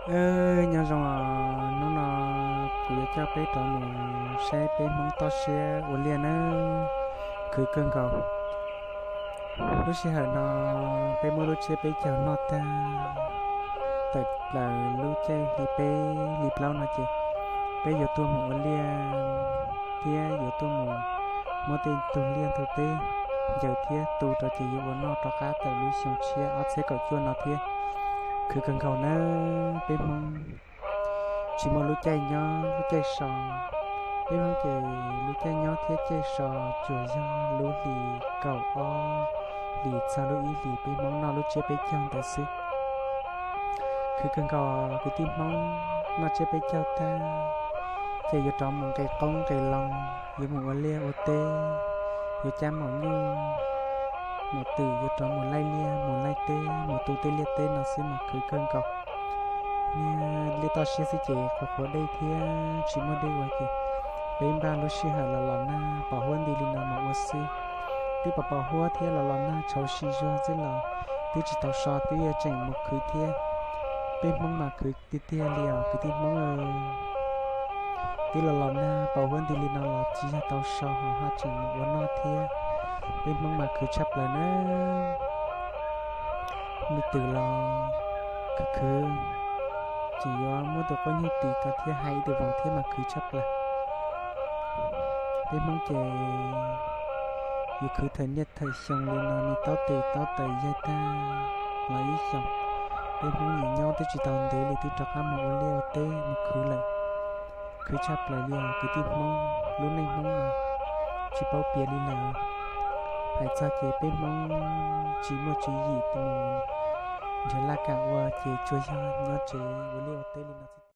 Nyob zoo os, hnub no kuv yuav coj peb rov mus saib peb Hmoob toj siab ua liaj nawb. Khwv kawg nkaus. Lub sij hawm no peb muab lub tsiab peb caug noj tag, tawm plaws lub caij hli peb hli plaub no ces peb yuav tuaj mus ua liaj thiab yuav tuaj mus muab tej tug liaj ntug teb ncaws thiab tu rau ces yuav ua noj rov qab tawm lub xyoo tshiab ob txhiab kaum cuaj no thiab. Khwv kawg nkaus nawb, peb Hmoob tsis muaj lub caij nyob lub caij so. Peb Hmoob ces lub caij nyob thiab caij so tsuas yog lub hlis kaum ob, hlis txog lub ib hlis peb Hmoob noj lub tsiab peb caug ntawd xwb. Khwv kawg nkaus kwv tij Hmoob, noj tsiab peb caug tag ces yuav rov mus nqe qoob nqe loo, yuav mus ua liaj ua teb, yuav cab maum nyuj maum twm, yuav rov mus laij liaj mus laij teb, mus tu tej liaj teb no xwb mas khwv kawg nkaus. Niag liaj toj siab xwb ces qhuav qhuav dej thiab tsis muaj dej ua ces peb npaj lub sij hawm los los nag pos huab nti li no mus ua xwb. Twb pos pos huab thiab los los nag tshauv sim zuag xwb los twb tsis tau so twb yuav tseem mus khwv thiab. Peb Hmoob mas khwv tiag tiag li os kwv tij Hmoob. Twb los los nag pos huab nti li no los tsis yog tau so ho haj tseem mus ua noj thiab. Peb Hmoob mas khwv tshaj plaws nawb. Me twm los khwv khwv, tseem yuav muab tus quab nyuj tis ko thiab hais ib tus voos thiab mas khwv tshaj plaws. Peb Hmoob ces yus khwv thawm niaj thawm xyoo li no nws taub tes taub taws yaig tag los ib xyoos. Peb Hmoob nyiam nyob twb tsis tau ntev li twb rov qab mus ua liaj ua teb mus khwv lawm. Khwv tshaj plaws li os kwv tij Hmoob, lub neej Hmoob mas tsis paub piav li lawm. Hais txog ces peb Hmoob tsis muaj tswv yim mus nrhiav laj kam ua ces tsuas yog nyob tsev ua liaj ua teb li no xwb.